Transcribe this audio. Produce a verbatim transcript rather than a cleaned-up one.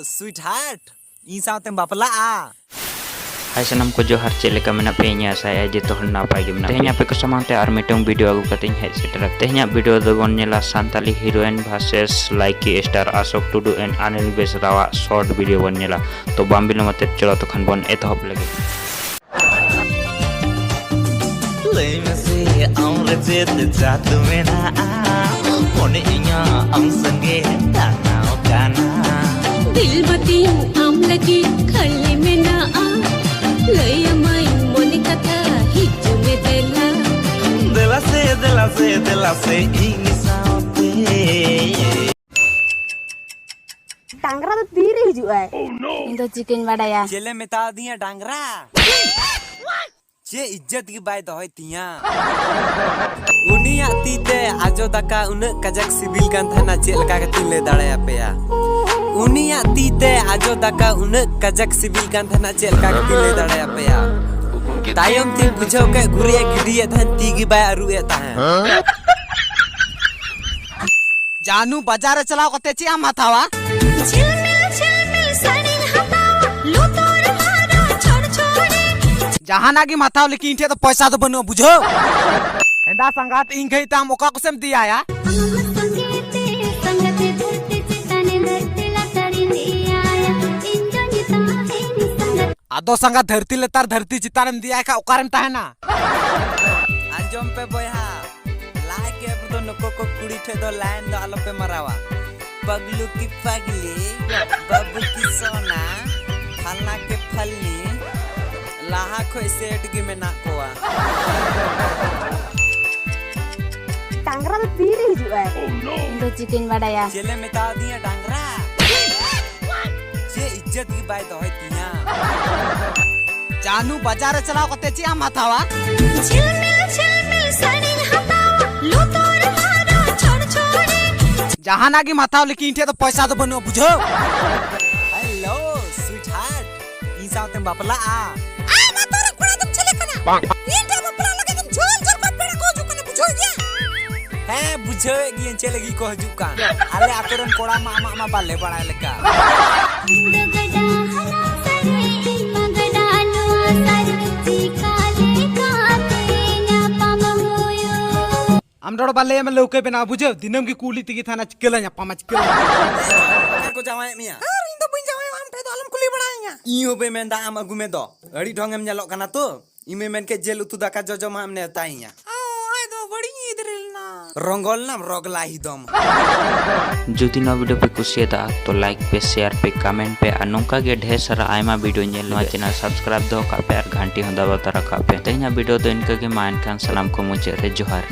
Sweet heart, ᱤᱧ ᱥᱟᱶᱛᱮᱢ ᱵᱟᱯᱞᱟᱜᱼᱟ? ᱦᱟᱭ ᱥᱟᱱᱟᱢ ᱠᱚ ᱡᱚᱦᱟᱨ, ᱪᱮᱫ ᱞᱮᱠᱟ ᱢᱮᱱᱟᱜ ᱯᱮᱭᱟ? ᱤᱧ ᱟᱥᱟᱭᱮᱫᱼᱟ ᱡᱚᱛᱚ ᱦᱚᱲ ᱱᱟᱯᱟᱭ ᱜᱮ ᱢᱮᱱᱟᱜ ᱯᱮᱭᱟ᱾ ᱛᱮᱦᱮᱧ ᱟᱯᱮ ᱠᱚ ᱥᱟᱢᱟᱝ ᱛᱮ ᱟᱨ ᱢᱤᱫᱴᱟᱝ ᱵᱷᱤᱰᱤᱭᱳ ᱟᱹᱜᱩ ᱠᱟᱛᱮᱧ ᱦᱮᱡ ᱥᱮᱴᱮᱨ ᱟᱠᱟᱱᱟ᱾ ᱛᱮᱦᱮᱧᱟᱜ ᱵᱷᱤᱰᱤᱭᱳ ᱫᱚᱵᱚᱱ ᱧᱮᱞᱟ ᱥᱟᱱᱛᱟᱞᱤ ᱦᱤᱨᱳᱭᱤᱱ ᱵᱷᱟᱨᱥᱮᱥ ᱞᱟᱭᱠᱤ ᱥᱴᱟᱨ ᱟᱥᱳᱠ ᱴᱩᱰᱩ and ᱟᱱᱤᱞ ᱵᱮᱥᱨᱟᱣᱟᱜ ᱥᱚᱨᱴ ᱵᱷᱤᱰᱤᱭᱳ ᱵᱚᱱ ᱧᱮᱞᱟ᱾ ᱛᱚ ᱵᱟᱝ ᱵᱤᱞᱚᱢ ᱟᱛᱮᱫ ᱪᱚᱞᱚ ᱛᱚᱠᱷᱚᱱ ᱵᱚᱱ ᱮᱛᱚᱦᱚᱵ ᱞᱮᱜᱮ᱾ ᱞᱟᱹᱭ ᱢᱮᱥᱮ ᱟᱢ ᱨᱮ ᱪᱮᱫ ᱡᱟᱫᱩ ᱢᱮᱱᱟᱜᱼᱟ, ᱢᱚᱱᱮ ᱤᱧᱟᱹᱜ ᱟᱢ ᱥᱚᱸᱜᱮ ᱴᱟᱱᱟᱣ ᱠᱟᱱᱟ᱾ ᱫᱤᱞ ᱵᱟᱹᱛᱤᱧ ᱟᱢ ᱞᱟᱹᱜᱤᱫ ᱠᱷᱟᱹᱞᱤ ᱢᱮᱱᱟᱜᱼᱟ, ᱞᱟᱹᱭ ᱟᱢᱟᱹᱧ ᱢᱚᱱᱮ ᱠᱟᱛᱷᱟ ᱦᱤᱡᱩᱜ ᱢᱮ ᱫᱮᱞᱟ᱾ ᱫᱮᱞᱟ ᱥᱮ, ᱫᱮᱞᱟ ᱥᱮ, ᱫᱮᱞᱟ ᱥᱮ ᱤᱧ ᱥᱟᱶᱛᱮ᱾ ᱰᱟᱝᱨᱟ ᱫᱚ ᱛᱤᱨᱮ ᱦᱤᱡᱩᱜᱼᱟᱭ? ᱤᱧ ᱫᱚ ᱪᱤᱠᱟᱹᱧ ᱵᱟᱰᱟᱭᱟ? ᱪᱮᱞᱮ ᱢᱮᱛᱟᱣ ᱫᱤᱧᱟ ᱰᱟᱝᱨᱟ? ᱪᱮᱫ ᱤᱡᱽᱡᱚᱛ ᱜᱮ ᱵᱟᱭ ᱫᱚᱦᱚᱭ ᱛᱤᱧᱟ᱾ ᱩᱱᱤᱭᱟᱜ ᱛᱤ ᱛᱮ ᱟᱡᱚ ᱫᱟᱠᱟ ᱩᱱᱟᱹᱜ ᱠᱟᱡᱟᱠ ᱥᱤᱵᱤᱞ ᱠᱟᱱ ᱛᱟᱦᱮᱱᱟ, ᱪᱮᱫ ᱞᱮᱠᱟ ᱠᱟᱛᱮᱧ ᱞᱟᱹᱭ ᱫᱟᱲᱮᱭᱟᱯᱮᱭᱟ? ᱩᱱᱤᱭᱟᱜ ᱛᱤ ᱛᱮ ᱟᱡᱚ ᱫᱟᱠᱟ ᱩᱱᱟᱹᱜ ᱠᱟᱡᱟᱠ ᱥᱤᱵᱤᱞ ᱠᱟᱱ ᱛᱟᱦᱮᱱᱟ, ᱪᱮᱫ ᱞᱮᱠᱟ ᱠᱟᱛᱮᱧ ᱞᱟᱹᱭ ᱫᱟᱲᱮᱭᱟᱯᱮᱭᱟ? ᱛᱟᱭᱚᱢ ᱛᱤᱧ ᱵᱩᱡᱷᱟᱹᱣ ᱠᱮᱫ, ᱜᱩᱨᱤᱡ ᱮ ᱜᱤᱰᱤᱭᱮᱫ ᱛᱟᱦᱮᱱ, ᱛᱤ ᱜᱮ ᱵᱟᱭ ᱟᱹᱨᱩᱵ ᱮᱫ ᱛᱟᱦᱮᱸᱫ᱾ ᱡᱟᱱᱩ, ᱵᱟᱡᱟᱨ ᱨᱮ ᱪᱟᱞᱟᱣ ᱠᱟᱛᱮ ᱪᱮᱫ ᱮᱢ ᱦᱟᱛᱟᱣᱟ? ᱡᱷᱤᱞᱢᱤᱞ ᱡᱷᱤᱞᱢᱤᱞ ᱥᱟᱹᱲᱤᱧ ᱦᱟᱛᱟᱣᱟ, ᱞᱩᱛᱩᱨ ᱦᱟᱨᱟ ᱪᱷᱚᱲ ᱪᱷᱚᱲᱤ᱾ ᱡᱟᱦᱟᱱᱟᱜ ᱜᱮᱢ ᱦᱟᱛᱟᱣ, ᱞᱮᱠᱤᱱ ᱤᱧ ᱴᱷᱮᱱ ᱫᱚ ᱯᱚᱭᱥᱟ ᱫᱚ ᱵᱟᱹᱱᱩᱜᱼᱟ, ᱵᱩᱡᱷᱟᱹᱣ? ᱦᱮᱸᱫᱟ ᱥᱟᱸᱜᱟᱛ, ᱤᱧ ᱜᱷᱟᱹᱲᱤᱡ ᱛᱮ ᱟᱢ ᱚᱠᱟ ᱠᱚᱥᱮᱢ ᱤᱫᱤᱭᱟᱭᱟ? ᱟᱢ ᱥᱚᱸᱜᱮ ᱛᱮ ᱥᱟᱸᱜᱟᱛ ᱫᱷᱟᱹᱨᱛᱤ ᱪᱮᱛᱟᱱ ᱫᱷᱟᱹᱨᱛᱤ ᱞᱟᱛᱟᱨᱤᱧ ᱤᱫᱤᱭᱟᱭᱟ, ᱤᱧ ᱫᱚᱧ ᱛᱟᱦᱮᱱ ᱥᱟᱸᱜᱟᱛ᱾ ᱟᱫᱚ ᱥᱟᱸᱜᱟᱛ ᱫᱷᱟᱹᱨᱛᱤ ᱞᱟᱛᱟᱨ ᱫᱷᱟᱹᱨᱛᱤ ᱪᱮᱛᱟᱱᱮᱢ ᱤᱫᱤᱭᱟᱭ ᱠᱷᱟᱱ ᱚᱠᱟᱨᱮᱢ ᱛᱟᱦᱮᱱᱟ? ᱟᱸᱡᱚᱢ ᱯᱮ ᱵᱚᱭᱦᱟ, ᱞᱟᱦᱟ ᱠᱮᱯ ᱨᱮᱫᱚ ᱱᱩᱠᱩ ᱠᱚ ᱠᱩᱲᱤ ᱴᱷᱮᱡ ᱫᱚ ᱞᱟᱭᱤᱱ ᱫᱚ ᱟᱞᱚᱯᱮ ᱢᱟᱨᱟᱣᱟ᱾ ᱯᱟᱜᱞᱩ ᱠᱤ ᱯᱟᱜᱞᱤ, ᱵᱟᱵᱩ ᱠᱤ ᱥᱚᱱᱟ, ᱯᱷᱟᱞᱱᱟ ᱠᱮ ᱯᱷᱟᱞᱱᱤ, ᱞᱟᱦᱟ ᱠᱷᱚᱡ ᱥᱮᱴ ᱜᱮ ᱢᱮᱱᱟᱜ ᱠᱚᱣᱟ᱾ ᱰᱟᱝᱨᱟ ᱫᱚ ᱛᱤᱨᱮ ᱦᱤᱡᱩᱜᱼᱟᱭ? ᱤᱧ ᱫᱚ ᱪᱤᱠᱟᱹᱧ ᱵᱟᱰᱟᱭᱟ? ᱪᱮᱞᱮ ᱢᱮᱛᱟᱣ ᱫᱤᱧᱟ ᱰᱟᱝᱨᱟ? ᱪᱮᱫ ᱤᱡᱽᱡᱚᱛ ᱜᱮ ᱵᱟᱭ ᱫᱚᱦᱚᱭ ᱛᱤᱧᱟ᱾ ᱡᱟᱱᱩ, ᱵᱟᱡᱟᱨ ᱨᱮ ᱪᱟᱞᱟᱣ ᱠᱟᱛᱮ ᱪᱮᱫ ᱮᱢ ᱦᱟᱛᱟᱣᱟ? ᱡᱷᱤᱞᱢᱤᱞ ᱡᱷᱤᱞᱢᱤᱞ ᱥᱟᱹᱲᱤᱧ ᱦᱟᱛᱟᱣᱟ, ᱞᱩᱛᱩᱨ ᱦᱟᱨᱟ ᱪᱷᱚᱲ ᱪᱷᱚᱲᱤ᱾ ᱡᱟᱦᱟᱱᱟᱜ ᱜᱮᱢ ᱦᱟᱛᱟᱣ, ᱞᱮᱠᱤᱱ ᱤᱧ ᱴᱷᱮᱡ ᱫᱚ ᱯᱚᱭᱥᱟ ᱫᱚ ᱵᱟᱹᱱᱩᱜᱼᱟ, ᱵᱩᱡᱷᱟᱹᱣ? ᱦᱮᱞᱳ, ᱥᱩᱭᱤᱴ ᱦᱟᱨᱴ, ᱤᱧ ᱥᱟᱶᱛᱮᱢ ᱵᱟᱯᱞᱟᱜᱼᱟ? ᱟᱢ ᱟᱛᱳ ᱨᱮ ᱠᱚᱲᱟ ᱫᱚᱢ ᱪᱮᱞᱮ ᱠᱟᱱᱟ? ᱵᱟᱝ᱾ ᱤᱧ ᱴᱷᱮᱱ ᱵᱟᱯᱞᱟ ᱞᱟᱹᱜᱤᱫ ᱮᱢ ᱡᱷᱟᱹᱞ ᱡᱷᱟᱹᱞ ᱠᱷᱚᱱ ᱯᱮᱲᱟ ᱠᱚ ᱦᱤᱡᱩᱜ ᱠᱟᱱᱟ, ᱵᱩᱡᱷᱟᱹᱣ ᱜᱮᱭᱟ? ᱦᱮᱸ, ᱵᱩᱡᱷᱟᱹᱣᱮᱫ ᱜᱤᱭᱟᱹᱧ ᱪᱮᱫ ᱞᱟᱹᱜᱤᱫ ᱠᱚ ᱦᱤᱡᱩᱜ ᱠᱟᱱ᱾ ᱟᱞᱮ ᱟᱛᱳ ᱨᱮᱱ ᱠᱚᱲᱟ ᱢᱟ ᱟᱢᱟᱜ ᱢᱟ ᱵᱟᱞᱮ ᱵᱟᱲᱟᱭ ᱞᱮᱠᱟ᱾ ᱟᱢ ᱫᱚ ᱵᱟᱞᱮ ᱮᱢ ᱞᱟᱹᱣᱠᱟᱹ ᱵᱮᱱᱟᱣ, ᱵᱩᱡᱷᱟᱹᱣ? ᱫᱤᱱᱟᱹᱢ ᱜᱮ ᱠᱩᱞᱤ ᱛᱮᱜᱮ ᱛᱟᱦᱮᱱᱟ, ᱪᱤᱠᱟᱹ ᱞᱮ ᱧᱟᱯᱟᱢᱟ, ᱪᱤᱠᱟᱹ ᱞᱮ ᱧᱟᱯᱟᱢᱟ? ᱚᱠᱟ ᱨᱮᱠᱚ ᱡᱟᱶᱟᱭᱮᱫ ᱢᱮᱭᱟ? ᱟᱨ ᱤᱧ ᱫᱚ ᱵᱟᱹᱧ ᱡᱟᱶᱟᱭᱚᱜᱼᱟ, ᱟᱢ ᱴᱷᱮᱱ ᱫᱚ ᱟᱞᱚᱢ ᱠᱩᱞᱤ ᱵᱟᱲᱟᱭᱤᱧᱟ᱾ ᱤᱧ ᱦᱚᱸ ᱵᱟᱹᱧ ᱢᱮᱱᱫᱟ, ᱟᱢ ᱟᱹᱜᱩ ᱢᱮ ᱫᱚ᱾ ᱟᱹᱰᱤ ᱰᱷᱚᱝ ᱮᱢ ᱧᱮᱞᱚᱜ ᱠᱟᱱᱟ ᱛᱚ᱾ ᱤᱧ ᱢᱮᱱ ᱠᱮᱫ ᱡᱤᱞ ᱩᱛᱩ ᱫᱟᱠᱟ ᱡᱚᱡᱚᱢᱟᱜ ᱮᱢ ᱱᱮᱣᱛᱟᱭᱤᱧᱟ᱾ ᱚ, ᱟᱭ ᱫᱚ ᱵᱟᱹᱲᱤᱡ ᱤᱧ ᱟᱹᱭᱫᱟᱹᱨ ᱞᱮᱱᱟ᱾ ᱨᱚᱝᱜᱚᱞ ᱱᱟᱢ ᱨᱚᱜᱽᱞᱟ ᱦᱤᱫᱚᱢ᱾ ᱡᱩᱫᱤ ᱱᱚᱣᱟ ᱵᱷᱤᱰᱤᱭᱳ ᱯᱮ ᱠᱩᱥᱤᱭᱟᱫᱟ ᱛᱚ ᱞᱟᱭᱤᱠ ᱯᱮ, ᱥᱮᱭᱟᱨ ᱯᱮ, ᱠᱚᱢᱮᱱᱴ ᱯᱮ ᱟᱨ ᱱᱚᱝᱠᱟ ᱜᱮ ᱰᱷᱮᱨ ᱥᱟᱨᱟ ᱟᱭᱢᱟ ᱵᱷᱤᱰᱤᱭᱳ ᱧᱮᱞ ᱱᱚᱣᱟ ᱪᱮᱱᱮᱞ ᱥᱟᱵᱥᱠᱨᱟᱭᱤᱵ ᱫᱚᱦᱚ ᱠᱟᱜ ᱯᱮ ᱟᱨ ᱜᱷᱟᱱᱴᱤ ᱦᱚᱸ ᱫᱟᱵᱟᱣ ᱛᱟᱨᱟ ᱠᱟᱜ ᱯᱮ᱾ ᱛᱮᱦᱮᱧᱟᱜ ᱵᱷᱤᱰᱤᱭᱳ ᱫᱚ ᱤᱱᱠᱟᱹ ᱜᱮ, ᱢᱟ ᱮᱱᱠᱷᱟᱱ ᱥᱟᱱᱟᱢ ᱠᱚ ᱢᱩᱪᱟᱹᱫ ᱨᱮ ᱡᱚᱦᱟᱨ᱾